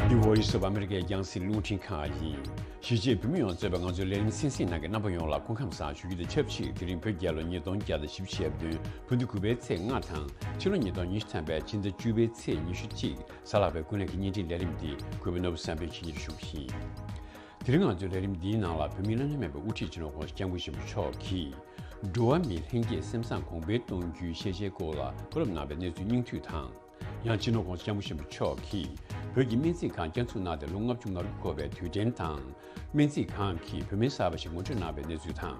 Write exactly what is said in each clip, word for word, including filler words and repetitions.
འདི་Voice of America ཡི་རྒྱང་སྲིང་རླུང་འཕྲིན་ཁང་ཡིན། གཞིས་བྱེས་བོད་མི་ཡོངས་གཙོས་པའི་ང་ཚོའི་ལས་རིམ་གསན་གཟིགས་གནང་མཁན་རྣམ་པ་ཡོངས་ལ་སྐུ་ཁམས་བཟང་ཞུ་རྒྱུ་དང་ཆབས་ཅིག་དེ་རིང་བོད་རྒྱལ་ལོ་ཉིས་སྟོང་བརྒྱ་དང་བཞི་བཅུ་ཞེ་བདུན་བོད་ཟླ་དགུ་པའི་ཚེས་ལྔ་དང་ཕྱི་ལོ་ཉིས་སྟོང་ཉི་ཤུ་ཐམ་པའི་ཕྱི་ཟླ་བཅུ་པའི་ཚེས་ཉི་ཤུ་གཅིག་གཟའ་ལྷག་པའི་ཀུན་གླེང་གི་བརྙན་འཕྲིན་ལས་རིམ་འདི་གུས་པ་ནོར་བུ་བསམ་འཕེལ་གྱིས་སྙན་སྒྲོན་ཞུ་གི་ཡིན། དེ་རིང་ང་ཚོའི་ལས་རིམ་འདིའི་ནང་ལ་བོད་མིའི་བླ་ན་མེད་པའི་དབུ་ཁྲིད་སྤྱི་ནོར་༸གོང་ས་༸སྐྱབས་མགོན་ཆེན་པོ་མཆོག་གིས་འགྲོ་བ་མིའི་ལྷན་སྐྱེས་སེམས་བཟང་གོང་འཕེལ་གཏོང་རྒྱུའི་ཤེས་བྱའི་སྐོར་ལ་བཀའ་སློབ་གནང་བའི་གནས་ཚུལ་སྙིང་བསྡུས་དང་། ཡང་སྤྱི་ནོར་༸གོང་ས་༸སྐྱབས་མགོན་ཆེན་པོ་མཆོག་གིས་བོད་ཀྱི་སྨན་རྩིས་ཁང་བསྐྱར་འཛུགས་གནང་སྟེ་ལོ་ལྔ་བཅུ་ང་དགུ་འཁོར་བའི་དུས་དྲན་དང་། སྨན་རྩིས་ཁང་གིས་བོད་སྨན་གསར་པ་ཞིག་ངོ་སྤྲོད་གནང་བའི་གནས་ཚུལ་དང་།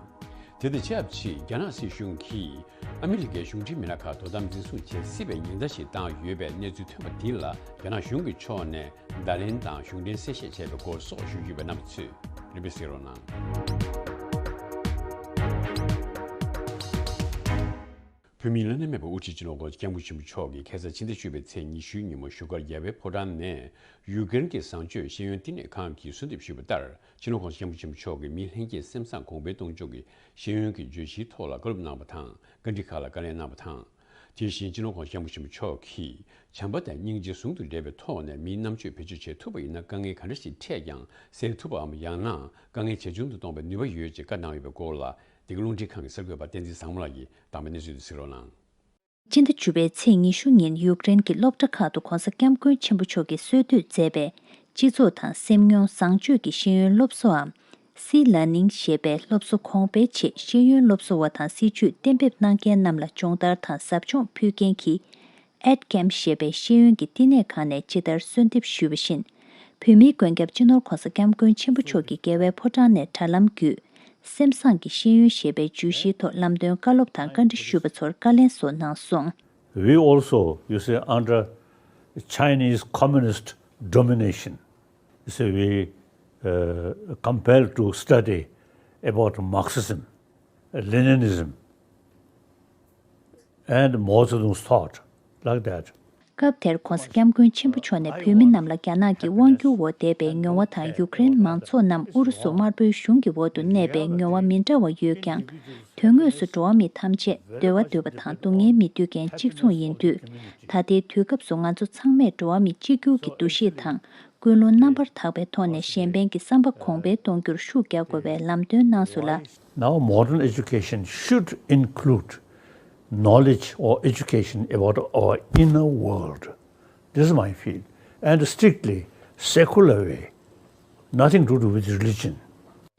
དེ་དང་ཆབས་ཅིག་རྒྱ་ནག་སྲིད་གཞུང་གིས་ཨ་མི་རི་ཀའི་གཞུང་འབྲེལ་མི་སྣ་ཁག་དོ་དམ་འཛིན་བཟུང་བྱེད་སྲིད་པའི་ཉེན་བརྡ་ཞིག་བཏང་ཡོད་པའི་གནས་ཚུལ་ཐོན་པ་འདི་ལ་རྒྱ་ནག་གཞུང་གི་ཕྱོགས་ནས་བརྡ་ལན་དང་གཞུང་འབྲེལ་གསལ་བཤད་བྱས་པའི་སྐོར་སོགས་ཞུ་རྒྱུ་ཡོད་པས་རྣམ་པ་ཚོས་རིམ་པས་གཟིགས་རོགས་གནང་། བོད་མིའི་བླ་ན་མེད་པའི་དབུ་ཁྲིད་སྤྱི་ནོར་༸གོང་ས་༸སྐྱབས་མགོན་ཆེན་པོ་མཆོག་གིས་ཁ་སང་ཕྱི་ཟླ་བཅུ་པའི་ཚེས་ཉི་ཤུའི་ཉིན་མོ་བཞུགས་སྒར་རྒྱལ་བའི་ཕོ་བྲང་ནས་ཡུ་ཀེ་རེན་གྱི་བཟང་སྤྱོད་ཤེས་ཡོན་བསྟི་གནས་ཁང་གིས་གསོལ་འདེབས་ཞུས་པ་ལྟར། སྤྱི་ནོར་༸གོང་ས་༸སྐྱབས་མགོན་ཆེན་པོ་མཆོག་གིས་མིའི་ལྷན་སྐྱེས་སེམས་བཟང་གོང་འཕེལ་གཏོང་ཕྱོགས་ཀྱི་ཤེས་ཡོན་གྱི་བརྗོད་གཞིའི་ཐོག་ལ་བཀའ་སློབ་གནང་བ་དང་། བཀའ་འདྲི་ཁག་ལ་བཀའ་ལན་གནང་བ་དང་། དེ་བཞིན་སྤྱི་ནོར་༸གོང་ས་༸སྐྱབས་མགོན་ཆེན་པོ་མཆོག་གིས་བྱམས་པ་དང་སྙིང་རྗེ་ཟུང་དུ་འབྲེལ་བའི་ཐོག་ནས་མིའི་རྣམ་དཔྱོད་བེད་སྤྱོད་བྱེད་ཐུབ་པ་ཡིན་ན་དཀའ་ངལ་ག་འདྲ་ཞིག་འཕྲད་ཀྱང་སེལ་ཐུབ་པའམ་ཡང་ན་དཀའ་ངལ་ཇེ་ཆུང་དུ་གཏོང་བའི་ནུས་པ་ཡོད་ཅེས་བཀའ་གནང་ཡོད་པའི་སྐོར་ལ། འདི་ག་རླུང་འཕྲིན་ཁང་གི་གསར་འགོད་པ་བསྟན་འཛིན་བཟང་མོ་ལགས་ཀྱིས་དང་པའི་གནས་ཚུལ་དུ་གཟིགས་རོགས་གནང་། སྤྱི་ཟླ་བཅུ་པའི་ཚེས་ཉི་ཤུ་ཉིན་ཡུཀ་རེན་གྱི་སློབ་གྲྭ་ཁག་ཏུ་༸གོང་ས་༸སྐྱབས་མགོན་ཆེན་པོ་མཆོག་གིས་གསོལ་སྟོན་མཛད་པའི་སྤྱི་ཚོགས་དང་སེམས་མྱོང་བཟང་སྤྱོད་ཀྱི་ཤེས་ཡོན་སློབ་གསོའམ། སི་ལར་ནིང་ཞེས་པའི་སློབ་གསོ་གོང་འཕེལ་ཆེད་ཤེས་ཡོན་སློབ་གསོ་བ་དང་སྲིད་བྱུས་གཏན་འབེབས་གནང་མཁན་རྣམས་ལ་སྦྱོང་བརྡར་དང་ཟབ་སྦྱོང་ཕུལ་མཁན་གྱི་ཨེད་ཀེམ་ཞེས་པའི་ཤེས་ཡོན་གྱི་བསྟི་གནས་ཁང་ནས་ཇི་ལྟར་གསོལ་འདེབས་ཞུས་པ་བཞིན། བོད་མིའི་མགོན་སྐྱབས་སྤྱི་ནོར་༸གོང་ས་༸སྐྱབས་མགོན་ཆེན་པོ་མཆོག་གིས་རྒྱལ་བའི་ཕོ་བྲང་ནས་དྲ་ལམ་བརྒྱུད། སེམས་བཟང་གི་ཤེས་ཡོན་ཞེས་པའི་བརྗོད་གཞིའི་ཐོག་ལམ་སྟོན་བཀའ་སློབ་དང་བཀའ་འདྲི་ཞུས་པ་ཚོར་བཀའ་ལན་སོགས་གནང་སོང་། We also, you see, under Chinese communist domination, you see, we uh, compelled to study about Marxism, Leninism, and Mao Zedong's thought, like that. སྐབས་དེར་༸གོང་ས་༸སྐྱབས་མགོན་ཆེན་པོ་མཆོག་ནས་བོད་མི་རྣམས་ལ་རྒྱ་ནག་གི་དབང་སྒྱུར་འོག་བསྡད་པའི་མྱོང་བ་དང་ཡུཀ་རེན་མང་ཚོགས་རྣམས་ཨུ་རུ་སུ་དམར་པོའི་གཞུང་གི་འོག་ཏུ་གནས་པའི་མྱོང་བ་མི་འདྲ་བ་ཡོད་ཀྱང་། དོན་དངོས་སུ་འགྲོ་བ་མི་ཐམས་ཅད་འདོད་པ་འདོད་པ་དང་སྡུག་བསྔལ་མི་འདོད་མཁན་གཅིག་མཚུངས་ཡིན་དུས། ད་ལྟའི་དུས་སྐབས་སུ་ང་ཚོ་ཚང་མས་འགྲོ་བ་མི་གཅིག་གྱུར་གྱི་འདུ་ཤེས་དང་། ཀུན་སློང་རྣམ་པར་དག་པའི་ཐོག་ནས་གཞན་ཕན་གྱི་བསམ་པ་གོང་འཕེལ་གཏོང་རྒྱུར་ཤུགས་རྒྱག་དགོས་པའི་ལམ་སྟོན་གནང་སོང་ལ། Now, modern education should include knowledge or education about our inner world. This is my field. And strictly secular way, nothing to do with religion.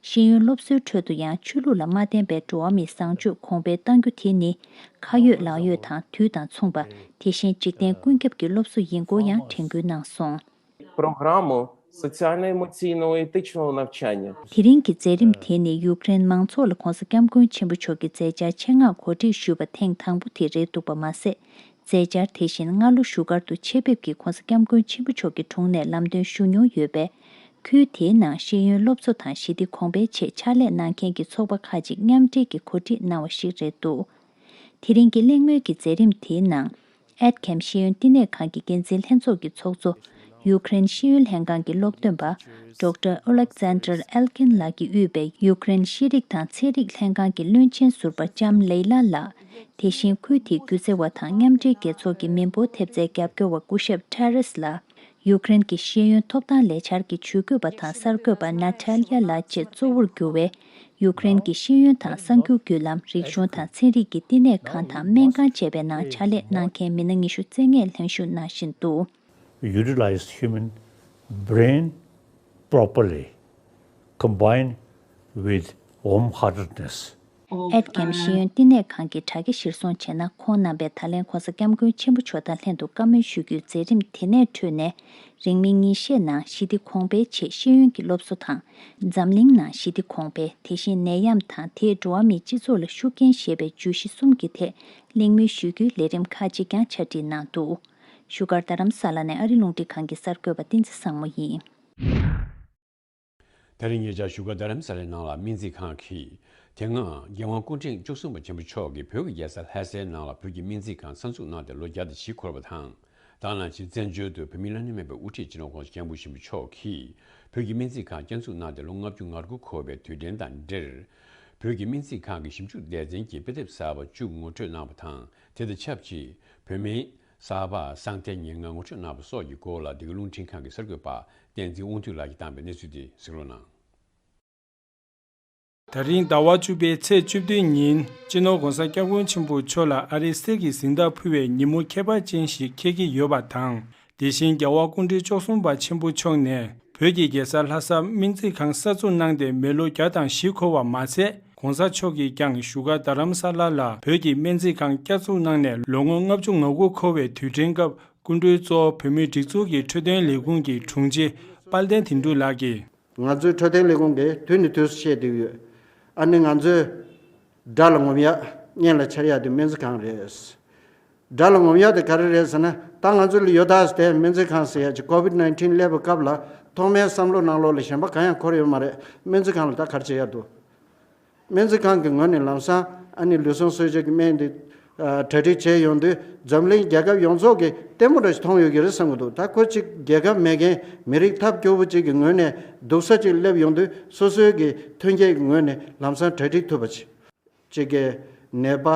ཤེས་ཡོན་སློབ་གསོའི་ཁྲོད་དུ་ཡང་ཆོས་ལུགས་ལ་མ་བརྟེན་པའི་འགྲོ་བ་མིའི་བཟང་སྤྱོད་གོང་འཕེལ་གཏང་རྒྱུ་དེ་ནི་ཁ་ཡོད་ལག་ཡོད་དང་དུས་དང་མཚུངས་པ། དེ་བཞིན་འཇིག་རྟེན་ཀུན་ཁྱབ་ཀྱི་སློབ་གསོ་ཡིན་སྐོར་ཡང་དྲན་སྐུལ་གནང་སོང་། Програму соціально-емоційного етичного навчання. དེ་རིང་གི་མཛད་རིམ་དེ་ནི་ཡུཀ་རེན་མང་ཚོགས་ལ་༸གོང་ས་༸སྐྱབས་མགོན་ཆེན་པོ་མཆོག་གི་མཛད་འཆར་ཆེད་མངགས་གོ་སྒྲིག་ཞུས་པ་ཐེངས་དང་པོ་དེ་རེད་འདུག་པ་མ་ཟད། མཛད་འཆར་དེ་བཞིན་སྔ་ལོ་བཞུགས་སྒར་དུ་ཆེད་ཕེབས་ཀྱིས་༸གོང་ས་༸སྐྱབས་མགོན་ཆེན་པོ་མཆོག་གི་དྲུང་ནས་ལམ་སྟོན་ཞུ་མྱོང་ཡོད་པས། ཁུལ་དེའི་ནང་ཤེས་ཡོན་སློབ་གསོ་དང་ཞི་བདེ་གོང་འཕེལ་ཆེད་ཕྱག་ལས་གནང་མཁན་གྱི་ཚོགས་པ་ཁག་ཅིག་མཉམ་འབྲེལ་གྱིས་གོ་སྒྲིག་གནང་བ་ཞིག་རེད་འདུག་དེ་རིང་གི་གླེང་མོལ་གྱི་མཛད་རིམ་དེའི་ནང་། ཨེད་ཁེམ་ཤེས་ཡོན་བསྟི་གནས་ཁང་གི་འགན་འཛིན་ལྷན་ཚོགས་ཀྱི་ཚོགས་གཙོ། ཡུཀ་རེན་ཤེས་ཡོན་ལྷན་ཁང་གི་སློབ་སྟོན་པ། Doctor Alexander Elkin ལགས་ཀྱིས་དབུས་པའི་ཡུཀ་རེན་ཤེས་རིག་དང་ཚན་རིག་ལྷན་ཁང་གི་བློན་ཆེན་ཟུར་པ་ལྕམ་ལེ་ལ་ལགས། དེ་བཞིན་ཁུལ་དེའི་སྒྱུ་རྩལ་བ་དང་མཉམ་འབྲེལ་རྒྱལ་ཚོགས་ཀྱི་མི་འབོར་ཐེབས་རྩའི་རྒྱབ་སྐྱོར་བ་སྐུ་ཞབས་ཊེ་རེས་ལགས། ཡུཀ་རེན་གྱི་ཤེས་ཡོན་ཐོབ་ཐང་ལས་འཆར་གྱི་ཇུས་འགོད་པ་དང་གསར་འགོད་པ་ནཱ་ཐལ་ཡ་ལགས་བཅས་གཙོ་བོར་གྱུར་བའི་ཡུཀ་རེན་གྱི་ཤེས་ཡོན་དང་གསར་འགྱུར་བརྒྱུད་ལམ། རིག་གཞུང་དང་ཚན་རིག་གི་བསྟི་གནས་ཁང་དང་སྨན་ཁང་བཅས་པའི་ནང་ཕྱག་ལས་གནང་མཁན་མི་སྣ་ཉི་ཤུ་རྩ་ལྔས་ལྷན་ཞུགས་གནང་བཞིན་འདུག Utilized human brain properly combined with warm-heartedness. ཨེད་ཀེམ་ཤེས་ཡོན་བསྟི་གནས་ཁང་གི་དྲ་རྒྱ་གཞིར་བཟུང་བྱས་ན། ཁོང་རྣམ་པས་ད་ལན་༸གོང་ས་༸སྐྱབས་མགོན་ཆེན་པོ་མཆོག་དང་ལྷན་དུ་བཀའ་མོལ་ཞུ་རྒྱུའི་མཛད་རིམ་དེ་ནས་འཕྲོས་ནས། རིང་མིན་ཉིན་ཤས་ནང་ཞི་བདེ་གོང་འཕེལ་ཆེད་ཤེས་ཡོན་གྱི་སློབ་གསོ་དང་། འཛམ་གླིང་ནང་ཞི་བདེ་གོང་འཕེལ། དེ་བཞིན་ནད་ཡམས་དང་དེས་འགྲོ་བ་མིའི་སྤྱི་ཚོགས་ལ་ཤུགས་རྐྱེན་ཞེས་པའི་བརྗོད་གཞི་གསུམ་གྱི་ཐད་གླེང་མོལ་ཞུ་རྒྱུའི་ལས་རིམ་ཁག་ཅིག་ཀྱང་ཆ་སྒྲིག་གནང་འདུག་བཞུགས་སྒར་རྡ་རམ་ས་ལ་ནས་ཨ་རི་རླུང་འཕྲིན་ཁང་གི་གསར་འགོད་པ་བསྟན་འཛིན་བཟང་མོ་ཡིན། ད་རིང་ཉེ་ཆར་བཞུགས་སྒར་རྡ་རམ་ས་ལའི་ནང་ལ་སྨན་རྩིས་ཁང་གིས། དེ་སྔ་རྒྱལ་དབང་སྐུ་ཕྲེང་བཅུ་གསུམ་པ་ཆེན་པོ་མཆོག་གིས་བོད་ཀྱི་རྒྱལ་ས་ལྷ་སའི་ནང་ལ་བོད་ཀྱི་སྨན་རྩིས་ཁང་གསར་འཛུགས་གནང་སྟེ་ལོ་བརྒྱ་དང་བཞི་འཁོར་བ་དང་། ད་ག་ནང་བཞིན་བཙན་བྱོལ་དུ་བོད་མིའི་བླ་ན་མེད་པའི་དབུ་ཁྲིད་སྤྱི་ནོར་༸གོང་ས་༸སྐྱབས་མགོན་ཆེན་པོ་མཆོག་གིས་བོད་ཀྱི་སྨན་རྩིས་ཁང་བསྐྱར་འཛུགས་གནང་སྟེ་ལོ་ལྔ་བཅུ་ང་དགུ་འཁོར་བའི་དུས་དྲན་དང་འབྲེལ། བོད་ཀྱི་སྨན་རྩིས་ཁང་གི་ཞིབ་འཇུག་སྡེ་ཚན་གྱི་དཔེ་དེབ་གསར་པ་བཅུ་ངོ་སྤྲོད་གནང་བ་དང་། དེ་དང་ཆབས་ཅིག་བོད་སྨན། གསར་པ་གསང་བསྟན་ཉེར་ལྔ་ངོ་སྤྲོད་གནང་བ་སོགས་ཀྱི་སྐོར་ལ་འདི་ག་རླུང་འཕྲིན་ཁང་གི་གསར་འགོད་པ་བསྟན་འཛིན་དབང་འདུས་ལགས་ཀྱིས་བཏང་པའི་གནས་ཚུལ་དེ་གཟིགས་རོགས་གནང་། ད་རིང་ཟླ་བ་བཅུ་པའི་ཚེས་བཅུ་བདུན་ཉིན་སྤྱི་ནོར་༧གོང་ས་༧སྐྱབས་མགོན་ཆེན་པོ་མཆོག་ལ་ཨ་རིའི་གསེར་གྱི་གཟེངས་རྟགས་ཕུལ་བའི་ཉིན་མོ་ཁྱད་པར་ཅན་ཞིག་འཁེལ་གྱི་ཡོད་པ་དང་། དེ་བཞིན་རྒྱལ་བ་སྐུ་ཕྲེང་བཅུ་གསུམ་པ་ཆེན་པོ་མཆོག་ནས་བོད་ཀྱི་རྒྱལ་ས་ལྷ་སར་སྨན་རྩིས་ཁང་གསར་འཛུགས་གནང་སྟེ་མི་ལོ་བརྒྱ་དང་བཞི་འཁོར་བ་མ་ཚད། ༸གོང་ས་མཆོག་གིས་ཀྱང་བཞུགས་སྒར་རྡ་རམ་ས་ལ་ལ་བོད་ཀྱི་སྨན་རྩིས་ཁང་བསྐྱར་འཛུགས་གནང་ནས་ལོ་ངོ་ལྔ་བཅུ་ང་དགུ་འཁོར་བའི་དུས་དྲན་སྐབས། སྐུ་མགྲོན་གཙོ་བོ་བོད་མིའི་སྒྲིག་འཛུགས་ཀྱི་འཕྲོད་བསྟེན་ལས་ཁུངས་ཀྱི་དྲུང་ཆེ་དཔལ་ལྡན་དོན་གྲུབ་ལགས་ཀྱིས། ང་ཚོའི་འཕྲོད་བསྟེན་ལས་ཁུངས་ཀྱིས་དུས་ནས་དུས་སུ་བཤད་བསྡད་ཡོད། ཨ་ནི་ང་ཚོས་དགྲ་ལ་ངོམ་ཡག་གཉེན་ལ་འཆར་ཡག་དེ་སྨན་རྩིས་ཁང་རེད། དགྲ་ལ་ངོམ་ཡག་དེ་ག་རེ་རེད་ཟེར་ན། ད་ང་ཚོ་ལ་ཡོད་ད་ཟེར་ཏེ་སྨན་རྩིས་ཁང་ཟེར་ཡག་ཅིག་ཀོ་ཝིད་ནའིན་ཊིན་སླེབས་པའི་སྐབས་ལ་ཐོག་མའི་བསམ་བློ་ནང་ལོགས་ལ་གཞན་པ་གང་ཡང་འཁོར་ཡོད་མ་རེད། སྨན་རྩིས་ཁང་ལ་ད་ག་རེ་བྱེད་ཡག་འདུག་སྨན་རྩིས་ཁང་གི་ངོས་ནས་ལམ་སང་ཨ་ནི་ལུས་ཟུངས་གསོ་བྱེད་ཀྱི་སྨན་འདི་གྲ་སྒྲིག་བྱས་ཡོང་དུས་འཛམ་གླིང་རྒྱལ་ཁབ་ཡོངས་རྫོགས་ཀྱིས་ལྟད་མོ་འདྲ་ཞིག་མཐོང་ཡོད་ཀྱི་རེད་བསམ་གྱི་འདུག་ད་ཁོ་གཅིག་རྒྱལ་ཁབ་མེད་མཁན་མི་རིགས་ཐབས་སྐྱོ་བོ་གཅིག་གི་ངོས་ནས་སྡུག་ས་གཅིག་སླེབས་ཡོང་དུས་སོ་སོའི་གི་ཐོན་སྐྱེད་ཀྱི་ངོས་ནས་ལམ་སང་གྲ་སྒྲིག་ཐུབ་པ་ཅིག་གཅིག་གི་ནད་པ་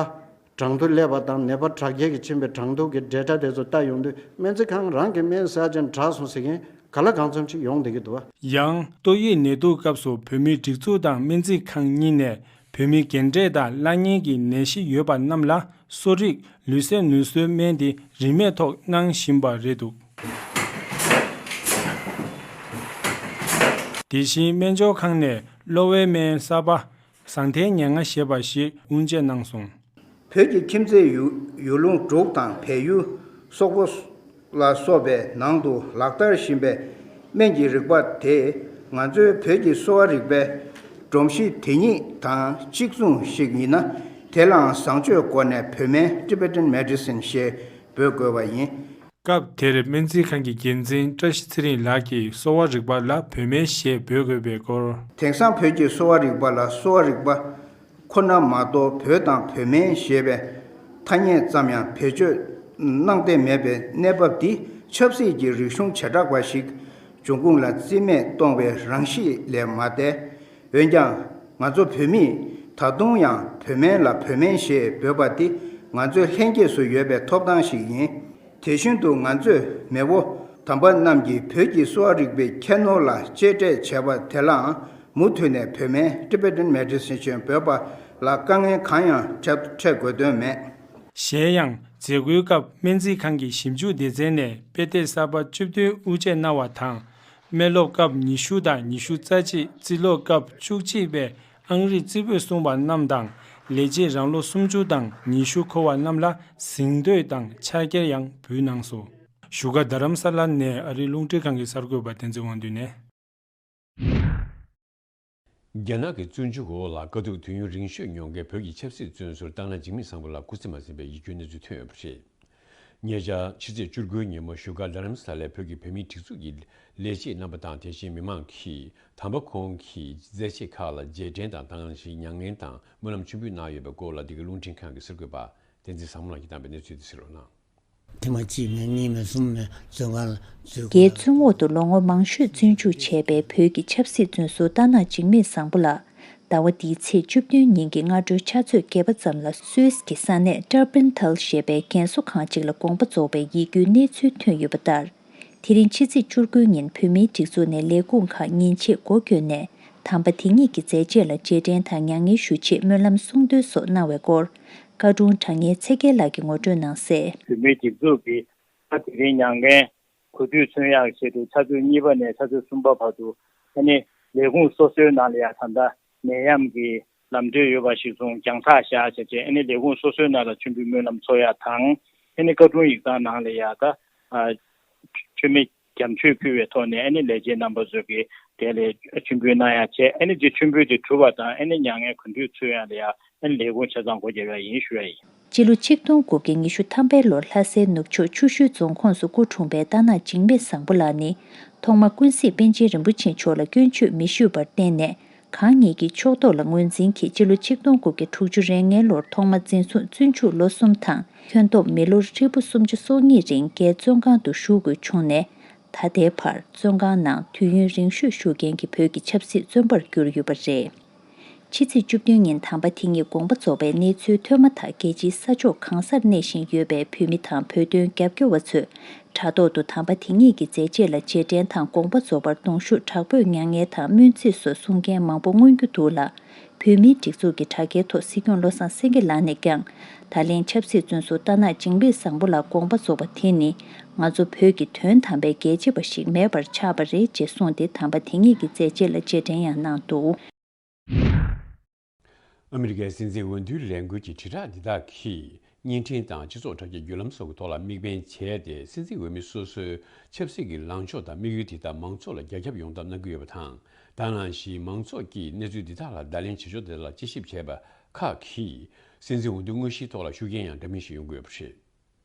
གྲངས་ཐོ་སླེབས་པ་དང་ནད་པ་དྲག་སྐྱེད་ཀྱི་ཕྱིན་པའི་གྲངས་ཐོ་གི་ཌེ་ཊ་དེ་ཚོ་ལྟ་ཡོང་དུས་སྨན་རྩིས་ཁང་རང་གི་སྨན་ཟ་ཅན་དྲག་སོང་ཟེར་མཁན་ག་ལ་གང་འཚམ་ཅིག་ཡོང་བསྡད་ཀྱི་འདུག་བ། ཡང་ཏོག་དབྱིབས་ནད་དུག་སྐབས་སུ་བོད་མིའི་སྒྲིག་འཛུགས་དང་སྨན་རྩིས་ཁང་གཉིས་ནས་བོད་མི་རྒན་གྲས་དང་བླ་གཉན་གྱི་ནད་གཞི་ཡོད་པ་རྣམས་ལ་གསོ་རིག་ལུས་སེམས་ནུས་གསོའི་སྨན་དེ་རིན་མེད་ཐོག་གནང་བཞིན་པ་རེད་འདུག་དེ་བཞིན་སྨན་སྦྱོར་ཁང་ནས་གློ་བའི་སྨན་གསར་པ་ཟང་ཐལ་ཉེར་ལྔ་ཞེས་པ་ཞིག་དབུ་འབྱེད་གནང་སོང་། བོད་ཀྱི་ཁྱིམ་མཚེས་ཡུལ་ཡུལ་ལུང་འབྲུག་དང་བལ་ཡུལ་སོག་པོ་ལ་སོགས་པའི་ནང་དུ་ལག་བསྟར་བཞིན་པའི་སྨན་གྱི་རིག་པ་དེ་ང་ཚོའི་བོད་ཀྱི་གསོ་བ་རིག་པའི་སྒྲོམ་གཞི་དེ་ཉིད་དང་གཅིག་མཚུངས་ཤིག་ཡིན་ན། དེ་ལའང་བཟང་སྤྱོད་སྒོ་ནས་བོད་སྨན་Tibetan Medicine ཞེས་འབོད་དགོས་པ་ཡིན། སྐབས་དེར་སྨན་རྩིས་ཁང་གི་འགན་འཛིན་བཀྲ་ཤིས་ཚེ་རིང་ལགས་ཀྱིས་གསོ་བ་རིག་པ་ལ་བོད་སྨན་ཞེས་འབོད་དགོས་པའི་སྐོར། དེང་སང་བོད་ཀྱི་གསོ་བ་རིག་པ་ལ་གསོ་བ་རིག་པ་ཁོ་ན་མ་གཏོགས་བོད་དང་བོད་སྨན་ཞེས་པའི་ཐ་སྙད་ཙམ་ཡང་བེད་སྤྱོད་གནང་བསྡད་མེད་པའི་གནས་བབ་འདི་ཆབ་སྲིད་ཀྱི་རིག་གཞུང་བྱེ་བྲག་པ་ཞིག་འབྱུང་ཁུངས་ལ་རྩིས་མེད་གཏོང་བའི་རང་གཤིས་ལས་མ་འདས། འོན་ཀྱང་ང་ཚོ་བོད་མིས་ད་དུང་ཡང་བོད་སྨན་ལ་བོད་སྨན་ཞེས་འབོད་པ་འདི་ང་ཚོའི་ལྷན་སྐྱེས་སུ་ཡོད་པའི་ཐོབ་ཐང་ཞིག་ཡིན། དེ་བཞིན་དུ་ང་ཚོས་མེས་པོ་དམ་པ་རྣམས་ཀྱིས་བོད་ཀྱི་གསོ་བ་རིག་པའི་ཁྱད་ནོར་ལ་གཅེས་སྤྲས་བྱས་པ་དེ་ལའང་མུ་མཐུད་ནས་བོད་སྨན་Tibetan Medicine ཞེས་འབོད་པ་ལ་དཀའ་ངལ་གང་ཡང་འཕྲད་འཕྲད་དགོས་དོན་མེད། གཞན་ཡང་མཛད་སྒོའི་སྐབས་སྨན་རྩིས་ཁང་གི་ཞིབ་འཇུག་སྡེ་ཚན་ནས་དཔེ་དེབ་གསར་པ་བཅུ་བདུན་དབུ་འབྱེད་གནང་བ་དང་། སྨན་སློབ་སྐབས་ཉི་ཤུ་དང་ཉི་ཤུ་རྩ་གཅིག་རྩིས་སློབ་སྐབས་བཅུ་གཅིག་པའི་ཨང་རིས་རྩིས་འབུལ་གསུངས་པ་རྣམས་དང་ལས་བྱེད་རང་ལོ་སུམ་ཅུ་དང་ཉི་ཤུ་འཁོར་བ་རྣམས་ལ་གཟེངས་བསྟོད་དང་ཕྱག་འཁྱེར་ཡང་ཕུལ་གནང་སོང་། བཞུགས་སྒར་རྡ་རམ་ས་ལ་ནས་ཨ་རིའི་རླུང་འཕྲིན་ཁང་གི་གསར་འགོད་པ་བསྟན་འཛིན་དབང་འདུས་ནས། རྒྱ་ནག་གི་བཙོན་འཇུག་འོག་ལ་དཀའ་སྡུག་དུས་ཡུན་རིང་ཤོས་མྱོང་མཁན་བོད་ཀྱི་ཆབ་སྲིད་བཙོན་ཟུར་སྟག་སྣ་འཇིགས་མེད་བཟང་པོ་ལ་སྐུ་ཚེ་མ་ཟིན་པའི་ཡིད་སྐྱོའི་གནས་ཚུལ་ཐོན་ཡོད་པ་རེད། ཉེ་ཆར་ཕྱི་ཚེས་བཅུ་དགུའི་ཉིན་མོ་བཞུགས་སྒར་རྡ་རམ་ས་ལའི་བོད་ཀྱི་བོད་མིའི་སྒྲིག་འཛུགས་ཀྱི་ལས་བྱེད་རྣམ་པ་དང་། དེ་བཞིན་མི་མང་གིས་དམ་པ་ཁོང་གི་མཛད་རྗེས་ཁག་ལ་རྗེས་དྲན་དང་། དེ་ནང་བཞིན་མྱ་ངན་དང་སྨོན་ལམ་མཆོད་འབུལ་གནང་ཡོད་པའི་སྐོར་ལ། འདི་ག་རླུང་འཕྲིན་ཁང་གི་གསར་འགོད་པ་བསྟན་འཛིན་བཟང་མོ་ལགས་ཀྱིས་བཏང་པའི་གནས་ཚུལ་དེ་གཟིགས་རོགས་གནང་། ཐེངས་མ་གཅིག་མེད་གཉིས་མེད་གསུམ་མེད་བཙོན་ཁང་ལ་འཛུལ་དགོས། རྒྱའི་བཙོན་འོག་ཏུ་ལོ་ངོ་མང་ཤོས་བཙོན་འཇུག་བྱས་པའི་བོད་ཀྱི་ཆབ་སྲིད་བཙོན་ཟུར་སྟག་སྣ་འཇིགས་མེད་བཟང་པོ་ལགས། ཟླ་བ་འདིའི་ཚེས་བཅུ་བདུན་ཉིན་གྱི་སྔ་དྲོའི་ཕྱག་ཚོད་བརྒྱད་པ་ཙམ་ལ་སུད་སི་གི་ས་གནས་ཀྲར་པིན་ཐལ་ཞེས་པའི་རྒན་གསོ་ཁང་ཅིག་ལ་དགོངས་པ་རྫོགས་པའི་ཡིད་སྐྱོའི་གནས་ཚུལ་ཐོན་ཡོད་པ་ལྟར། དེ་རིང་ཕྱི་ཚེས་བཅུ་དགུའི་ཉིན་བོད་མིའི་སྒྲིག་འཛུགས་ནས་ལས་ཁུངས་ཁག་ཉིན་ཕྱེད་སྒོ་བསྐྱོན་ནས། དམ་པ་དེ་ཉིད་ཀྱི་མཛད་རྗེས་ལ་རྗེས་དྲན་དང་མྱ་ངན་ཞུ་ཆེད་སྨོན་ལམ་གསུང་འདོན་སོགས་གནང་བའི་སྐོར། བཀའ་དྲུང་གྲགས་སྙན་ཚེ་རྒྱལ་ལགས་ཀྱིས་ངོ་སྤྲོད་གནང་གསལ། བོད་མིའི་སྒྲིག་འཛུགས་ཀྱིས་ད་དེ་རིང་མྱ་ངན་གུས་འདུད་མཚོན་ཡག་ཆེད་དུ་ཕྱག་ཚོད་གཉིས་པ་ནས་ཕྱག་ཚོད་གསུམ་པ་བར་དུ་ཨ་ནི་ལས་ཁུངས་སོ་སོའི་ནང་ལ་ཡང་ད་ལྟ་ནད་ཡམས་ཀྱི་ལམ་སྟོན་ཡོད་པ་གཞིར་བཟུང་རྒྱང་ཐག་བཞག་བྱས་རྗེས་ཨ་ནི་ལས་ཁུངས་སོ་སོའི་ནང་ལ་མཆོད་འབུལ་སྨོན་ལམ་འཚོགས་ཡག་དང་། ཨ་ནི་བཀའ་དྲུང་ཡིག་ཚང་ནང་ལ་ཡང་ད་མཆོད་མེ་རྒྱ་མཆོད་ཕུལ་བའི་ཐོག་ནས་ཨ་ནི་ལས་བྱེད་རྣམ་པ་ཚོས་ཀྱིས་དེ་ལ་མཆོད་འབུལ་གནང་ཡག་བྱས། ཨ་ནི་དེ་མཆོད་འབུལ་དེ་གྲུབ་པ་དང་ཨ་ནི་མྱ་ངན་གུས་འདུད་མཚོན་ཡག་ལ་ཡང་ཨ་ནི་ལས་ཁུངས་ཆ་ཚང་སྒོ་བརྒྱབ་ཡག་ཡིན་ཞུ་ཡག་ཡིན། སྤྱི་ལོ་ཆིག་སྟོང་དགུ་བརྒྱ་ཉི་ཤུ་ཐམ་པའི་ལོར་ལྷ་སའི་ནུབ་ཕྱོགས་ཆུ་ཤུལ་རྫོང་ཁོངས་སུ་སྐུ་འཁྲུངས་པའི་སྟག་སྣ་འཇིགས་མེད་བཟང་པོ་ལགས་ནི། ཐོག་མར་ཀུན་གཟིགས་པཎ་ཆེན་རིན་པོ་ཆེ་མཆོག་ལ་སྐྱོན་བརྗོད་མི་ཞུས་པར་བརྟེན་ནས། གང་ཉིད་ཀྱི་ཕྱོགས་གཏོགས་ལ་ངོས་འཛིན་གྱིས་སྤྱི་ལོ་ཆིག་སྟོང་དགུ་བརྒྱ་དྲུག་ཅུ་རེ་ལྔའི་ལོར་ཐོག་མ་འཛིན་བཟུང་བཙོན་འཇུག་ལོ་གསུམ་དང་། ཁྱོན་བསྡོམས་མི་ལོ་ཧྲིལ་པོ་སུམ་ཅུ་སོ་གཉིས་རིང་རྒྱའི་བཙོན་ཁང་དུ་བཞུགས་དགོས་བྱུང་ནས། ད་ལྟའི་བར་བཙོན་ཁང་ནང་དུས་ཡུན་རིང་ཤོས་བཞུགས་མཁན་གྱི་བོད་ཀྱི་ཆབ་སྲིད་བཙོན་པར་གྱུར་ཡོད་པ་རེད། ཕྱི་ཚེས་བཅུ་བདུན་ཉིན་དམ་པ་དེ་ཉིད་དགོངས་པ་རྫོགས་པའི་གནས་ཚུལ་ཐོན་མ་ཐག་རྒྱལ་སྤྱིའི་ས་ཕྱོགས་གང་སར་གནས་བཞིན་ཡོད་པའི་བོད་མི་དང་བོད་དོན་རྒྱབ་སྐྱོར་བ་ཚོས་དྲ་ཐོག་ཏུ་དམ་པ་དེ་ཉིད་ཀྱི་མཛད་རྗེས་ལ་རྗེས་དྲན་དང་དགོངས་པ་རྫོགས་པར་གདུང་ཤུགས་དྲག་པོས་མྱ་ངན་དང་སྨོན་ཚིག་སོགས་གསུང་མཁན་མང་པོ་མངོན་རྒྱུ་འདུག་ལ། བོད་མིའི་སྒྲིག་འཛུགས་ཀྱི་དྲ་རྒྱའི་ཐོག་སྲིད་སྐྱོང་བློ་བཟང་སེང་གེ་ལགས་ནས་ཀྱང་། ད་ལན་ཆབ་སྲིད་བཙོན་ཟུར་ལྟ་ན་འཇིགས་མེད་བཟང་པོ་ལ་དགོངས་པ་རྫོགས་པ་དེ་ནི་ང་ཚོ་བོད་ཀྱི་དོན་དམ་པའི་རྒྱལ་གཅེས་པ་ཞིག་མེད་པར་ཆགས་པ་རེད་ཅེས་གསུངས་ཏེ་དམ་པ་དེ་ཉིད་ཀྱི་མཛད་རྗེས་ལ་རྗེས་དྲན་ཡང་གནང་འདུག། ཨ་མི་རི་ཀའི་སྲིད་འཛིན་འོས་བསྡུའི་ལས་འགུལ་གྱི་དྲིལ་བསྒྲགས་འདི་དག་གིས་བརྙན་འཕྲིན་དང་སྤྱི་ཚོགས་དྲ་རྒྱའི་བརྒྱུད་ལམ་སོགས་ཀྱི་ཐོག་ལ་དམིགས་འབེན་བྱས་ཏེ་སྲིད་འཛིན་འོས་མི་སོ་སོའི་ཆབ་སྲིད་ཀྱི་ལངས་ཕྱོགས་དང་དམིགས་ཡུལ་དེ་དག་མང་ཚོགས་ལ་རྒྱ་ཁྱབ་ཡོང་ཐབས་གནང་གི་ཡོད་པ་དང་། ད་ནང་བཞིན་མང་ཚོགས་ཀྱིས་གནས་ཚུལ་འདི་དག་ལ་བརྡ་ལན་བྱེད་ཕྱོགས་དེ་ལ་དཔྱད་ཞིབ་བྱས་པ་ཁག་གིས་སྲིད་འཛིན་འོས་བསྡུ་དངོས་གཞིའི་ཐོག་ལ་ཤུགས་རྐྱེན་ཡང་འདྲ་མིན་ཞིག་ཡོང་གི་ཡོད་པ་རེད།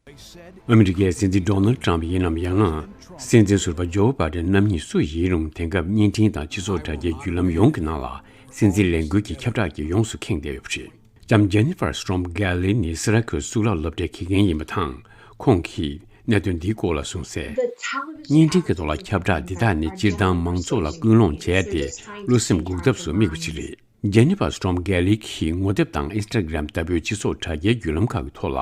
ཨ་མི་རི་ཀའི་སྲིད་འཛིན་ཌོ་ནལ་ཏྲམ་ཡིན་ནམ་ཡང་ན་སྲིད་འཛིན་ཟུར་པ་ཇོ་བྷའི་ཌེན་རྣམ་གཉིས་སུ་ཡིན་རུང་དེང་སྐབས་བརྙན་འཕྲིན་དང་སྤྱི་ཚོགས་དྲ་རྒྱའི་བརྒྱུད་ལམ་ཡོངས་ཀྱི་ནང་ལ་སྲིད་འཛིན་ལས་འགུལ་གྱི་ཁྱབ་བསྒྲགས་ཀྱིས་ཡོངས་སུ་ཁེངས་བསྡད་ཡོད་པ་རེད། ལྕམ་ཇེ་ནི་ཕར་སི་ཊོམ་གྷེ་ལི་ནི་སི་ར་ཁུ་གཙུག་ལག་སློབ་གྲྭའི་དགེ་རྒན་ཡིན་པ་དང་། ཁོང་གིས་གནད་དོན་འདིའི་སྐོར་ལ་གསུངས་གསལ། བརྙན་འཕྲིན་གྱི་ཐོག་ལ་ཁྱབ་བསྒྲགས་འདི་དག་ནི་སྤྱིར་བཏང་མང་ཚོགས་ལ་ཀུན་སློང་བྱས་ཏེ་བློ་སེམས་འགུག་ཐབས་སུ་དམིགས་པ་ཞིག་རེད། ཇེ་ནི་ཕར་སི་ཊོམ་གྷེ་ལི་གིས་ངོ་དེབ་དང་ཨིན་སི་ཊ་གྷི་རམ་ལྟ་བུའི་སྤྱི་ཚོགས་དྲ་རྒྱའི་བརྒྱུད་ལམ་ཁག་གི་ཐོག་ལ་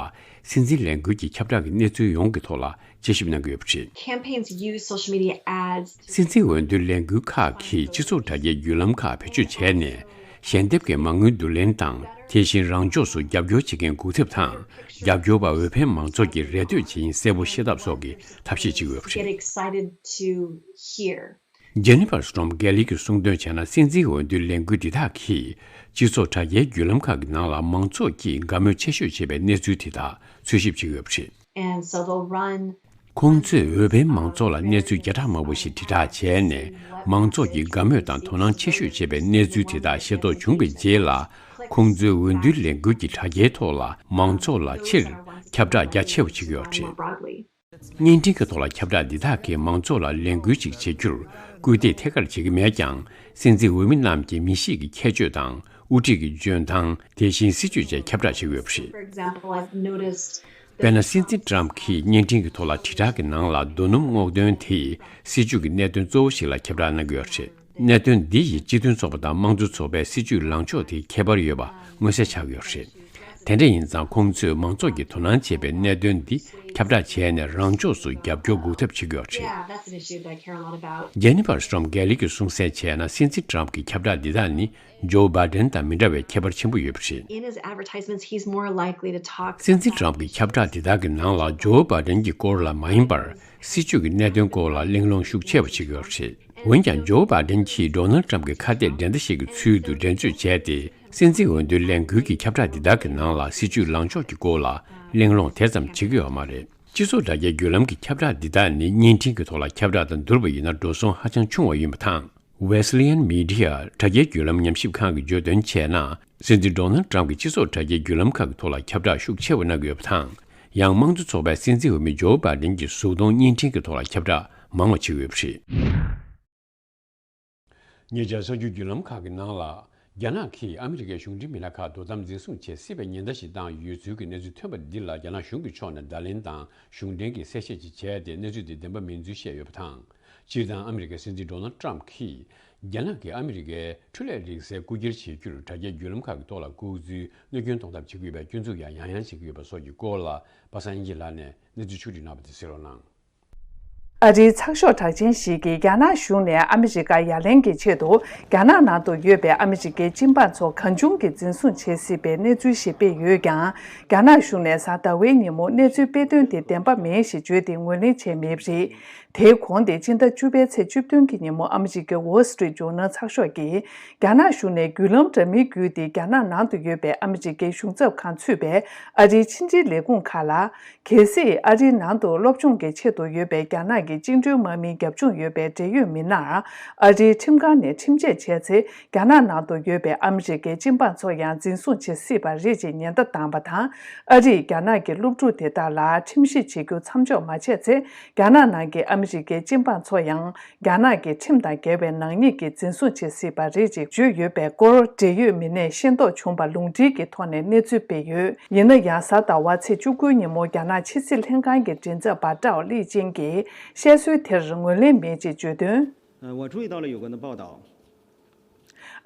སྲིད་འཛིན་ལས་འགུལ་གྱི་ཁྱབ་བསྒྲགས་ཀྱི་གནས་ཚུལ་ཡོངས་ཀྱི་ཐོག་ལ་དཔྱད་ཞིབ་གནང་གི་ཡོད་པ་རེད། Campaigns use social media ads to སྲིད་འཛིན་འོས་བསྡུའི་ལས་འགུལ་ཁག་གིས་སྤྱི་ཚོགས་དྲ་རྒྱའི་བརྒྱུད་ལམ་ཁག་བེད་སྤྱོད་བྱས་ནས་ཞལ་འདེབས་ཀྱི་མ་དངུལ་བསྡུ་ལེན་དང་། དེ་བཞིན་རང་ཕྱོགས་སུ་རྒྱབ་སྐྱོར་བྱེད་མཁན་འགུག་ཐབས་དང་། རྒྱབ་སྐྱོར་པ་འོས་འཕེན་མང་ཚོགས་ཀྱིས་རེ་ལྟོས་བྱེད་ཡུན་གསལ་པོ་ཤེས་ཐབས་སོགས་ཀྱི་ཐབས་ཤེས་བྱེད་ཀྱི་ཡོད་པ་རེད། Get excited to hear. ཇེ་ནི་ཕར་སི་ཊོམ་གྷེ་ལི་གིས་གསུངས་དོན་བྱས་ན། སྲིད་འཛིན་འོས་བསྡུའི་ལས་འགུལ་འདི་དག་གིས་སྤྱི་ཚོགས་དྲ་རྒྱའི་བརྒྱུད་ལམ་ཁག་གི་ནང་ལ་མང་ཚོགས་ཀྱིས་དགའ་མོས་ཆེ་ཤོས་བྱེད་པའི་གནས་ཚུལ་དེ་དག་འཚོལ་ཞིབ་བྱེད་ཀྱི་ཡོད་པ་རེད། And so they'll run. ཁོང་ཚོས་འོས་འཕེན་མང་ཚོགས་ལ་གནས་ཚུལ་བརྒྱ་ཕྲག་མང་པོ་ཞིག་དྲིལ་བསྒྲགས་བྱས་ནས། མང་ཚོགས་ཀྱིས་དགའ་མོས་དང་དོ་སྣང་ཆེ་ཤོས་བྱེད་པའི་གནས་ཚུལ་དེ་དག་ཤེས་རྟོགས་བྱུང་བའི་རྗེས་ལ། ཁོང་ཚོའི་འོས་བསྡུའི་ལས་འགུལ་གྱི་དྲ་རྒྱའི་ཐོག་ལ་མང་ཚོགས་ལ་ཕྱིར་ཁྱབ་བསྒྲགས་རྒྱ་ཆེ་བ་བྱེད་ཀྱི་ཡོད་པ་རེད། བརྙན་འཕྲིན་གྱི་ཐོག་ལ་ཁྱབ་བསྒྲགས་འདི་དག་གིས་མང་ཚོགས་ལ་ལས་འགུལ་ཅིག་བྱེད་རྒྱུར་སྐུལ་འདེད་ཐད་ཀར་བྱེད་ཀྱི་མེད་ཀྱང་། སྲིད་འཛིན་འོས་མི་རྣམས་ཀྱི་མི་གཤིས་ཀྱི་ཁྱད་ཆོས་དང་། དབུ་ཁྲིད་ཀྱི་འཇོན་ཐང་། དེ་བཞིན་སྲིད་ཇུས་བཅས་ཁྱབ་བསྒྲགས་བྱེད་ཀྱི་ཡོད་པ་རེད། For example, I've noticed དཔེར་ན། སྲིད་འཛིན་ཏྲམ་གྱིས་བརྙན་འཕྲིན་གྱི་ཐོག་ལ་དྲིལ་བསྒྲགས་ཀྱི་ནང་ལ་རྡོ་སྣུམ་སྔོག་འདོན་དེས་སྲིད་ཇུས་ཀྱི་གནད་དོན་གཙོ་བོ་ཞིག་ལ་ཁྱབ་བསྒྲགས་གནང་གི་ཡོད་པ་རེད། གནད་དོན་འདི་ཡིས་སྤྱི་མཐུན་ཚོགས་པ་དང་དམངས་གཙོ་ཚོགས་པའི་སྲིད་ཇུས་ལངས་ཕྱོགས་དེ་ཁྱད་པར་ཡོད་པ་མངོན་གསལ་ཆགས་ཀྱི་ཡོད་པ་རེད། དེ་འདྲ་ཡིན་ཙང་། ཁོང་ཚོས་མང་ཚོགས་ཀྱིས་དོ་སྣང་བྱེད་པའི་གནད་དོན་འདི་ཁྱབ་བསྒྲགས་བྱས་ནས་རང་ཕྱོགས་སུ་རྒྱབ་སྐྱོར་འགུག་ཐབས་བྱེད་ཀྱི་ཡོད་པ་རེད། Yeah, that's an issue that I care a lot about. ཇེ་ནི་ཕར་སི་ཊོམ་གྷེ་ལི་གིས་གསུངས་གསལ་བྱས་ན། སྲིད་འཛིན་ཏྲམ་གྱི་ཁྱབ་བསྒྲགས་འདི་དག་ནི་ཇོ་བྷའི་ཌེན་དང་མི་འདྲ་བའི་ཁྱད་པར་ཆེན་པོ་ཡོད་པ་རེད། In his advertisements, he's more likely to talk about སྲིད་འཛིན་ཏྲམ་གྱི་ཁྱབ་བསྒྲགས་འདི་དག་གི་ནང་ལ་ཇོ་བྷའི་ཌེན་གྱི་སྐོར་ལ་མ་ཡིན་པར། སྲིད་ཇུས་ཀྱི་གནད་དོན་སྐོར་ལ་གླེང་སློང་ཤུགས་ཆེ་བ་བྱེད་ཀྱི་ཡོད་པ་རེད། འོན་ཀྱང་། ཇོ་བྷའི་ཌེན་གྱིས་ཌོ་ནལ་ཏྲམ་གྱི་ཁ་གཏད་འགྲན་ཟླ་ཞིག་གི་ཚུལ་དུ་འགྲན་རྩོད་བྱས་ཏེ། སྲིད་འཛིན་འོས་བསྡུའི་ལས་འགུལ་གྱི་ཁྱབ་བསྒྲགས་འདི་དག་གི་ནང་ལ་སྲིད་ཇུས་ལངས་ཕྱོགས་ཀྱི་སྐོར་ལ་གླེང་སློང་དེ་ཙམ་བྱེད་ཀྱི་ཡོད་མ་རེད། སྤྱི་ཚོགས་དྲ་རྒྱའི་བརྒྱུད་ལམ་གྱི་ཁྱབ་བསྒྲགས་འདི་དག་ནི་བརྙན་འཕྲིན་གྱི་ཐོག་ལ་ཁྱབ་བསྒྲགས་དང་བསྡུར་བ་ཡིན་ན་འགྲོ་སོང་ཧ་ཅང་ཆུང་བ་ཡིན་པ་དང་། Wesleyan Media དྲ་རྒྱའི་བརྒྱུད་ལམ་ཉམས་ཞིབ་ཁང་གིས་བརྗོད་དོན་བྱས་ན། སྲིད་འཛིན་ཌོ་ནལ་ཏྲམ་གྱིས་སྤྱི་ཚོགས་དྲ་རྒྱའི་བརྒྱུད་ལམ་ཁག་གི་ཐོག་ལ་ཁྱབ་བསྒྲགས་ཤུགས་ཆེ་བ་གནང་གི་ཡོད་པ་དང་། ཡང་། དམངས་གཙོ་ཚོགས་པའི་སྲིད་འཛིན་འོས་མི་ཇོ་བྷའི་ཌེན་གྱི་གཟུགས་མཐོང་བརྙན་འཕྲིན་གྱི་ཐོག་ལ་ཁྱབ་བསྒྲགས་མང་བ་བྱེད་ཀྱི་ཡོད་པ་རེད། ཉེ་ཆར་གསར་འགྱུར་བརྒྱུད་ལམ་ཁག་གི་ནང་ལ། རྒྱ་ནག་གིས་ཨ་མི་རི་ཀའི་གཞུང་འབྲེལ་མི་སྣ་ཁག་དོ་དམ་འཛིན་བཟུང་བྱེད་སྲིད་པའི་ཉེན་བརྡ་ཞིག་བཏང་ཡོད་ཚུལ་གྱི་གནས་ཚུལ་ཐོན་པ་འདི་ལ། རྒྱ་ནག་གཞུང་གི་ཕྱོགས་ནས་བརྡ་ལན་དང་གཞུང་འབྲེལ་གྱི་གསལ་བཤད་ཅིག་བྱས་ཏེ། གནས་ཚུལ་དེ་བདེན་པ་མིན་ཚུལ་བཤད་ཡོད་པ་དང་། སྤྱིར་བཏང་ཨ་མི་རི་ཀའི་སྲིད་འཛིན་ཌོ་ནལ་ཏྲམ་གྱིས། རྒྱ་ནག་གིས་ཨ་མི་རི་ཀའི་འཕྲུལ་ལས་རིག་རྩལ་རྐུ་འཁྱེར་བྱེད་རྒྱུར་དྲ་རྒྱའི་བརྒྱུད་ལམ་ཁག་གི་ཐོག་ལ་ལྐོག་འཛུལ་གནོད་སྐྱོན་གཏོང་ཐབས་བྱེད་ཀྱི་ཡོད་པའི་སྐྱོན་འཛུགས་ཡང་ཡང་ཡང་བྱེད་ཀྱི་ཡོད་པ་སོགས་ཀྱི་སྐོར་ལ། པ་སངས་སྐྱིད་ལགས་ནས་གནས་ཚུལ་ཕྱོགས་བསྒྲིགས་གནང་བ་དེ་གསན་རོགས་གནང་། ཨ་རིའི་ཚགས་ཤོག་གྲགས་ཅན་ཞིག་གིས་རྒྱ་ནག་གཞུང་ནས་ཨ་མི་རི་ཀར་ཡ་ལན་གྱི་ཆེད་དུ། རྒྱ་ནག་ནང་དུ་ཡོད་པའི་ཨ་མི་རི་ཀའི་སྤྱི་འབངས་ཚོ་གང་བྱུང་གིས་འཛིན་བཟུང་བྱེད་སྲིད་པའི་གནས་ཚུལ་ཞིག་སྤེལ་ཡོད་ཀྱང་། རྒྱ་ནག་གཞུང་ནས་གཟའ་ཟླ་བའི་ཉིན་མོ་གནས་ཚུལ་སྤེལ་དོན་དེ་བདེན་པ་མིན་ཞེས་བརྗོད་དེ་ངོས་ལེན་བྱས་མེད་པ་རེད། དེའི་གོང་དེ་སྤྱི་ཟླ་བཅུ་པའི་ཚེས་བཅུ་བདུན་གྱི་ཉིན་མོ། ཨ་མི་རི་ཀའི་Wall Street Journal་ཚགས་ཤོག་གིས། རྒྱ་ནག་གཞུང་ནས་བརྒྱུད་ལམ་འདྲ་མིན་བརྒྱུད་དེ། རྒྱ་ནག་ནང་དུ་ཡོད་པའི་ཨ་མི་རི་ཀའི་གཞུང་ཚབ་ཁང་ཚུད་པའི་ཨ་རིའི་ཕྱི་འབྲེལ་ལས་ཁུངས་ཁག་ལ། གལ་སྲིད་ཨ་རིའི་ནང་དུ་སློབ་སྦྱོང་གི་ཆེད་དུ་ཡོད་པའི་རྒྱ་ནག་གི་བཅིངས་འགྲོལ་དམག་མིའི་རྒྱབ་ལྗོངས་ཡོད་པའི་འབྲེལ་ཡོད་མི་སྣར། ཨ་རིའི་ཁྲིམས་ཁང་ནས་ཁྲིམས་ཆད་བྱས་ཚེ། རྒྱ་ནག་ནང་དུ་ཡོད་པའི་ཨ་མི་རི་ཀའི་སྤྱི་འབངས་ཚོ་ཡང་འཛིན་བཟུང་བྱེད་སྲིད་པ་རེད་ཅེས་ཉེན་བརྡ་བཏང་བ་དང་། ཨ་རིས་རྒྱ་ནག་གི་སློབ་ཕྲུག་དེ་དག་ལ་ཁྲིམས་ཞིབ་བྱེད་རྒྱུ་མཚམས་འཇོག་མ་བྱས་ཚེ། རྒྱ་ནག་ནང་གི་ཨ་མི་རི་ཀའི་སྤྱི་འབངས་ཚོ་ཡང་། རྒྱ་ནག་གི་ཁྲིམས་དང་འགལ་བའི་ནག་ཉེས་ཀྱིས་འཛིན་བཟུང་བྱེད་སྲིད་པ་རེད་ཅེས་བརྗོད་ཡོད་པའི་སྐོར། འབྲེལ་ཡོད་མི་སྣས་ཤེས་རྟོགས་བྱུང་བ་ལུང་འདྲེན་གྱི་ཐོག་ནས་གནས་ཚུལ་སྤེལ་ཡོད། ཡིན་ན་ཡང་། གཟའ་ཟླ་བ་ཚེས་བཅུ་དགུའི་ཉིན་མོ། རྒྱ་ནག་ཕྱི་སྲིད་ལྷན་ཁང་གི་མགྲིན་ཚབ་པ་ཀྲའོ་ལི་ཅིན་གྱིས་བཤད་སྲོལ་དེར་ངོས་ལེན་མེད་ཅེས་བརྗོད་དོན། 呃，我注意到了有关的报道。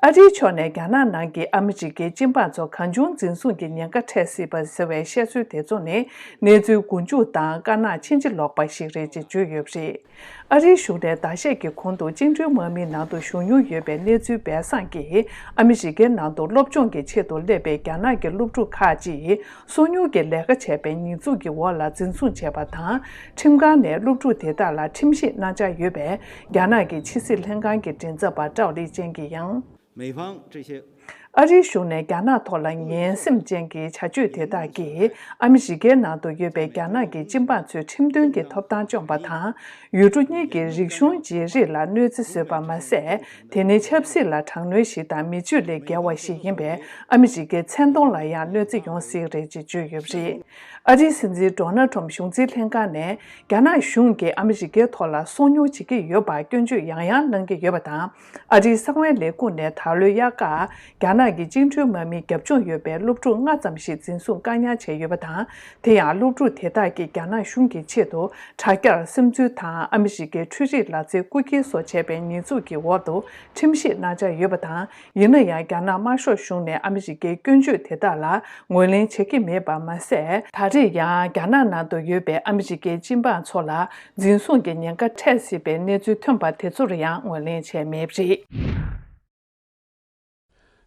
ཨ་རིའི་ཕྱོགས་ནས་རྒྱ་ནག་ནང་གི་ཨ་མི་རི་ཀའི་སྤྱི་འབངས་ཚོ་གང་བྱུང་འཛིན་བཟུང་གི་ཉེན་ཁ་འཕྲད་སྲིད་པ་ཟེར་བའི་བཤད་སྲོལ་དེ་ཚོ་ནི་གནས་ཚུལ་མགོ་མཇུག་དང་དཀར་ནག་ཕྱིན་ཅི་ལོག་པ་ཞིག་རེད་ཅེས་བརྗོད་ཡོད་པ་རེད། ཨ་རིའི་གཞུང་ནས་ཟླ་ཤས་ཀྱི་གོང་དུ་བཅིངས་འགྲོལ་དམག་མིའི་ནང་དུ་ཞུགས་མྱོང་ཡོད་པའི་གནས་ཚུལ་སྦས་གསང་གིས་ཨ་མི་རི་ཀའི་ནང་དུ་སློབ་སྦྱོང་གི་ཆེད་དུ་སླེབས་པའི་རྒྱ་ནག་གི་སློབ་ཕྲུག་ཁག་ཅིག་སོ་ཉུལ་གྱི་ལས་ཀ་བྱས་པའི་ཉེས་འཛུགས་ཀྱི་འོག་ལ་འཛིན་བཟུང་བྱས་པ་དང་། ཁྲིམས་ཁང་ནས་སློབ་ཕྲུག་དེ་དག་ལ་ཁྲིམས་ཞིབ་གནང་འཆར་ཡོད་པས། རྒྱ་ནག་གི་ཕྱི་སྲིད་ལྷན་ཁང་གི་མགྲིན་ཚབ་པ་ཀྲའོ་ལི་ཅན་གྱིས་ཡང་། 美方这些 ཨ་རིའི་གཞུང་ནས་རྒྱ་ནག་ཐོག་ལ་ངན་སེམས་ཅན་གྱི་བྱ་སྤྱོད་དེ་དག་གིས་ཨ་མི་རི་ཀའི་ནང་དུ་ཡོད་པའི་རྒྱ་ནག་གི་སྤྱི་འབངས་ཚོའི་ཁྲིམས་མཐུན་གྱི་ཐོབ་ཐང་བཅོམ་པ་དང་། ཡུལ་གྲུ་གཉིས་ཀྱི་རིག་གཞུང་བརྗེ་རེས་ལ་གནོད་འཚེ་བཟོས་པ་མ་ཟད། དེ་ནི་ཆབ་སྲིད་ལ་དྲག་གནོན་ཞིག་དང་མི་སྤྱོད་ལས་བརྒལ་བ་ཞིག་ཡིན་པས། ཨ་མི་རི་ཀའི་མཚན་མཐོང་ལ་ཡང་གནོད་འཚེ་ཡོང་སྲིད་རེད་ཅེས་བརྗོད་ཡོད་པ་རེད། ཨ་རིའི་སྲིད་འཛིན་ཌོ་ནལ་ཁྲོམ་གཞུང་འཛིན་ལྷན་ཁང་ནས་རྒྱ་ནག་གཞུང་གིས་ཨ་མི་རི་ཀའི་ཐོག་ལ་སོ་ཉུལ་བྱེད་ཀྱི་ཡོད་པར་སྐྱོན་བརྗོད་ཡང་ཡང་གནང་གི་ཡོད་པ་དང་། ཨ་རིའི་གསང་བའི་ལས་ཁུངས་ནས་ད་ལོའི་དབྱར་ཁར་རྒྱ་ནག་གི་བཅིངས་འགྲོལ་དམག་མིའི་རྒྱབ་ལྗོངས་ཡོད་པའི་སློབ་ཕྲུག་ལྔ་ཙམ་ཞིག་འཛིན་བཟུང་བཀག་ཉར་བྱས་ཡོད་པ་དང་། དེ་ཡང་སློབ་ཕྲུག་དེ་དག་གིས་རྒྱ་ནག་གཞུང་གི་ཆེད་དུ་དྲ་རྒྱར་སིམ་འཛུལ་དང་ཨ་མི་རི་ཀའི་འཕྲུལ་རིག་ལག་རྩལ་རྐུ་འཁྱེར་སོགས་བྱས་པའི་ཉེས་འཛུགས་ཀྱི་འོག་ཏུ་ཁྲིམས་ཞིབ་གནང་འཆར་ཡོད་པ་དང་། ཡིན་ན་ཡང་རྒྱ་ནག་དམར་ཤོག་གཞུང་ནས་ཨ་མི་རི་ཀའི་སྐྱོན་བརྗོད་དེ་དག་ལ་ངོས་ལེན་བྱེད་ཀྱི་མེད་པ་མ་ཟད། ད་རེས་ཡང་རྒྱ་ནག་ནང་དུ་ཡོད་པའི་ཨ་མི་རི་ཀའི་སྤྱི་འབངས་ཚོ་ལ་འཛིན་བཟུང་གི་ཉེན་ཁ་འཕྲད་སྲིད་པའི་གནས་ཚུལ་ཐོན་པ་དེ་ཚོར་ཡང་ངོས་ལེན་བྱས་མེད་པ་རེད།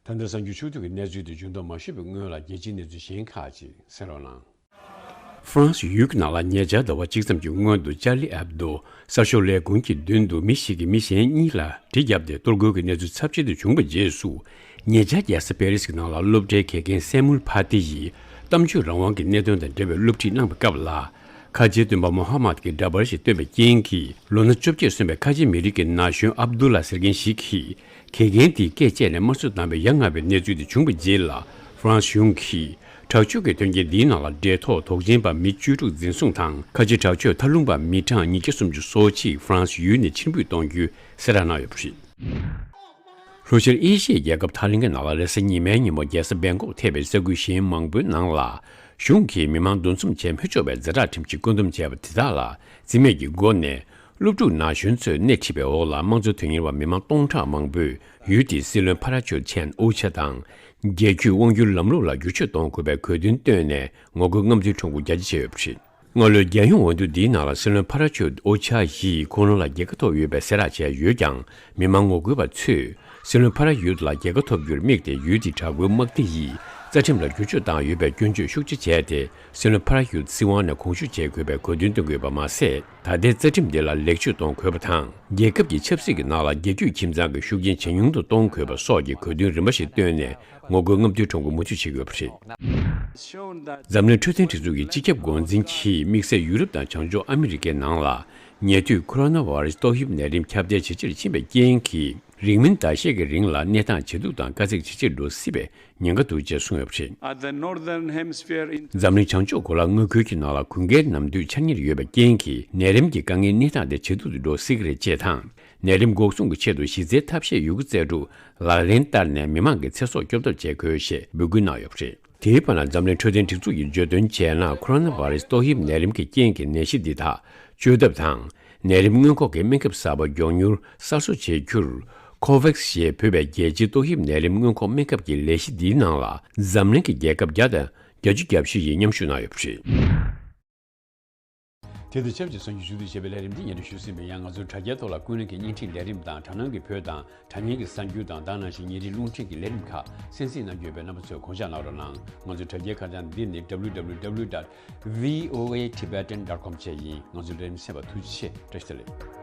ད་ལྟ་གསར་འགྱུར་ཕྱོགས་བསྡུས་ཀྱི་གནས་ཚུལ་དེ་མཇུག་བསྡོམས་མ་ཞུས་པའི་སྔོན་ལ་རྒྱལ་སྤྱིའི་གནས་ཚུལ་གཞན་ཁག་ཅིག་གསན་རོགས་གནང་། ཧྥ་རན་སི་ཡུལ་གྱི་ནང་ལ་ཉེ་ཆར་ཟླ་བ་གཅིག་ཙམ་གྱི་སྔོན་དུ་ཅར་ལི་ཨེབ་དོ་གསར་ཤོག་ལས་ཁུངས་ཀྱི་མདུན་དུ་མི་ཞིག་གིས་མི་གཞན་གཉིས་ལ་གྲི་བརྒྱབ་སྟེ་གཏོར་རྒོལ་གྱི་གནས་ཚུལ་ཚབས་ཆེན་དུ་བྱུང་བའི་རྗེས་སུ། ཉེ་ཆར་རྒྱལ་ས་པེ་རི་སི་གྱི་ནང་ལ་སློབ་གྲྭའི་དགེ་རྒན་སེ་མུལ་ཕ་ཏི་ཡིས་གཏམ་བརྗོད་རང་དབང་གི་གནད་དོན་དང་འབྲེལ་བའི་སློབ་ཁྲིད་གནང་བའི་སྐབས་ལ། ཁ་ཆེའི་སྟོན་པ་མོ་ཧ་མད་ཀྱི་འདྲ་པར་ཞིག་བཏོན་པའི་རྐྱེན་གྱིས། ལོ་ན་བཅོ་བརྒྱད་སོན་པའི་ཁ་ཆེ་མི་རིགས་ཀྱི་ན་གཞོན་ཨབ་དུ་ལ་ཟེར་མཁན་ཞིག་གིས། དགེ་རྒན་དེས་སྐད་བཅད་ནས་དམར་གསོད་བཏང་བའི་ཡ་ང་བའི་གནས་ཚུལ་དེ་བྱུང་བའི་རྗེས་ལ། ཧྥ་རན་སི་གཞུང་གིས། དྲག་སྤྱོད་ཀྱི་དོན་རྐྱེན་འདིའི་ནང་ལ་འབྲེལ་ཐོགས་དོགས་ཅན་པ་མི་བཅུ་དྲུག་འཛིན་བཟུང་དང་། ཁ་ཆེ་དྲག་སྤྱོད་མཐའ་ལྷུང་པ་མི་གྲངས་ཉིས་བརྒྱ་སུམ་ཅུ་སོ་གཅིག་ཧྥ་རན་སི་ཡུལ་ནས་ཕྱིར་འབུད་གཏོང་རྒྱུའི་གསལ་བསྒྲགས་གནང་ཡོད་པ་རེད། ལྷོ་ཤར་ཨེ་ཤི་ཡའི་རྒྱལ་ཁབ་ཐའི་ལེན་གྱི་ནང་ལ་རེས་གཟའ་ཉི་མའི་ཉིན་མོ་རྒྱལ་ས་བེང་ཀོག་ཐེ་བའི་ས་ཁུལ་གཞན་མང་པོའི་ནང་ལ། གཞུང་གིས་མི་མང་འདུ་འཛོམས་བྱེད་མི་ཆོག་པའི་ཛ་དྲག་ཁྲིམས་ཀྱིས་བཀོད་འདོམས་བྱས་པ་དེ་དག་ལ་རྩིས་མེད་ཀྱི་སྒོ་ནས། སློབ་ཕྲུག་ན་གཞོན་ཚོས་སྣེ་ཁྲིད་པའི་འོག་ལ་དམངས་གཙོ་དོན་གཉེར་བ་མི་མང་སྟོང་ཕྲག་མང་པོས་ཡུལ་དེའི་སྲིད་བློན་ཕ་ར་ཆོད་ཆན་ཨོ་ཆ་དང་། རྒྱལ་རྒྱུད་དབང་སྒྱུར་ལམ་ལུགས་ལ་བསྒྱུར་བཅོས་གཏོང་དགོས་པའི་གོ་དོན་བཏོན་ནས་ངོ་རྒོལ་རྔམ་སྟོན་ཁྲོམ་སྐོར་རྒྱ་ཆེ་བྱས་ཡོད་པ་རེད། སྔ་ལོའི་རྒྱལ་ཡོངས་འོས་བསྡུ་འདིའི་ནང་ལ་སྲིད་བློན་ཕ་ར་ཆོད་ཨོ་ཆ་ཡིས་ཁོང་རང་ལ་རྒྱལ་ཁ་ཐོབ་ཡོད་པའི་གསལ་བསྒྲགས་བྱས་ཡོད་ཀྱང་། མི་མང་ངོ་རྒོལ་བ་ཚོས་སྲིད་བློན་ཕ་ར་ཡུལ་ལ་རྒྱལ་ཁ་ཐོབ་རྒྱུར་དམིགས་ཏེ་ཡུལ་དེའི་དྲག་པོའི་དམག་སྡེ་ཡིས་རྩ་ཁྲིམས་ལ་བསྒྱུར་བཅོས་བཏང་ཡོད་པའི་སྐྱོན་བརྗོད་ཤུགས་ཆེ་བྱས་ཏེ། སྲིད་བློན་ཕ་ར་ཡུལ་སྲིད་དབང་ནས་དགོངས་ཞུ་བྱེད་དགོས་པའི་གོ་དོན་བཏོན་དགོས་པ་མ་ཟད། ད་ལྟའི་རྩ་ཁྲིམས་དེ་ལ་ལེགས་བཅོས་གཏོང་དགོས་པ་དང་། རྒྱལ་ཁབ་ཀྱི་ཆབ་སྲིད་ཀྱི་ནང་ལ་རྒྱལ་རྒྱུད་ཁྱིམ་ཚང་གི་ཤུགས་རྐྱེན་ཇེ་ཉུང་དུ་གཏོང་དགོས་པ་སོགས་ཀྱི་གོ་དོན་རིམ་པ་ཞིག་བཏོན་ནས་ངོ་རྒོལ་རྔམ་སྟོན་ཁྲོམ་སྐོར་མུ་མཐུད་བྱེད་དགོས་པ་རེད། འཛམ་གླིང་འཕྲོད་བསྟེན་སྒྲིག་འཛུགས་ཀྱི་སྤྱི་ཁྱབ་འགོ་འཛིན་གྱིས་དམིགས་བསལ་ཡུ་རོབ་དང་བྱང་ཕྱོགས་ཨ་མི་རི་ཀའི་ནང་ལ་ཉེ་དུས་ཁོ་རོ་ན་བྷ་ར་སི་ཏོག་དབྱིབས་ནད་རིམས་ཁྱབ་གདལ་ཇེ་ཆེར་ཕྱིན་པའི་རྐྱེན་གྱིས། རིང་མིན་ཟླ་ཤས་ཀྱི་རིང་ལ་གནས་སྟངས་ཇེ་སྡུག་དང་དཀའ་ཚེགས་ཇེ་ཆེར་འགྲོ་སྲིད་པའི་ཉེན་ཁ་འདུག་ཅེས་གསུངས་ཡོད་པ་རེད། At the northern hemisphere in འཛམ་གླིང་བྱང་ཕྱོགས་གོ་ལ་མངའ་ཁུལ་གྱི་ནང་ལ་དགུན་ཁའི་ནམ་དུས་འཆར་ཉེར་ཡོད་པའི་རྐྱེན་གྱིས་ནད་རིམས་ཀྱི་དཀའ་ངལ་གནས་སྟངས་དེ་ཇེ་སྡུག་ཏུ་འགྲོ་སྲིད་ཀྱི་རེད་ཅེས་དང་། ནད་རིམས་འགོག་སྲུང་གི་ཆེད་དུ་གཞི་རྩའི་ཐབས་ཤེས་ཡོད་རྒུ་རྩལ་སྤྲུགས་ལག་ལེན་བསྟར་ནས་མི་མང་གི་ཚེ་སྲོག་སྐྱོབ་ཐབས་བྱེད་དགོས་ཞེས་འབོད་སྐུལ་གནང་ཡོད་པ་རེད། དེའི་བར་ན་འཛམ་གླིང་འཕྲོད་བསྟེན་སྒྲིག་འཛུགས་ཀྱིས་བརྗོད་དོན་བྱས་ན། ཁོ་རོ་ན་བྷ་ར་སི་ཏོག་དབྱིབས་ནད་རིམས་ཀྱི་རྐྱེན་གྱིས་ནད་གཞི་འདི་དག་བཅོས་ཐབས་དང་། ནད་རིམས་སྔོན་འགོག་གི་སྨན་ཁབ་གསར་པ་མགྱོགས་མྱུར་གསར་བཟོ་བྱེད་རྒྱུར། ཁོ་ཝེག་སི་ཞེས་འབོད་པའི་རྒྱལ་སྤྱིའི་ཏོག་དབྱིབས་ནད་རིམས་སྔོན་འགོག་སྨན་ཁབ་ཀྱི་ལས་གཞི་འདིའི་ནང་ལ་འཛམ་གླིང་གི་རྒྱལ་ཁབ་བརྒྱ་དང་བརྒྱད་ཅུ་གྱ་བཞི་ཡིས་མཉམ་ཞུགས་གནང་ཡོད་པ་རེད། དེ་དང་ཆབས་ཅིག་གསར་འགྱུར་ཞུ་གཏུག་བྱས་པའི་ལས་རིམ་འདི་སྙན་སྒྲོན་ཞུས་ཟིན་པ་ཡིན། ང་ཚོའི་དྲ་རྒྱའི་ཐོག་ལ་ཀུན་གླེང་གི་བརྙན་འཕྲིན་ལས་རིམ་དང་དྲ་སྣང་གི་བོད་དང་དྲ་བརྙན་གྱི་གསར་འགྱུར་དང་། ད་ག་ནང་བཞིན་ཉིན་རེའི་རླུང་འཕྲིན་གྱི་ལས་རིམ་ཁག་གསན་གཟིགས་གནང་རྒྱུ་ཡོད་པས་རྣམ་པ་ཚོས་དགོངས་འཇགས་གནང་རོགས་གནང་། ང་ཚོའི་དྲ་རྒྱའི་ཁ་བྱང་འདི་ནི་www dot voatibetan dot com བཅས་ཡིན། ང་ཚོའི་ལས་རིམ་གསན་པར་ཐུགས་རྗེ་ཆེ། བཀྲ་ཤིས་བདེ་ལེགས།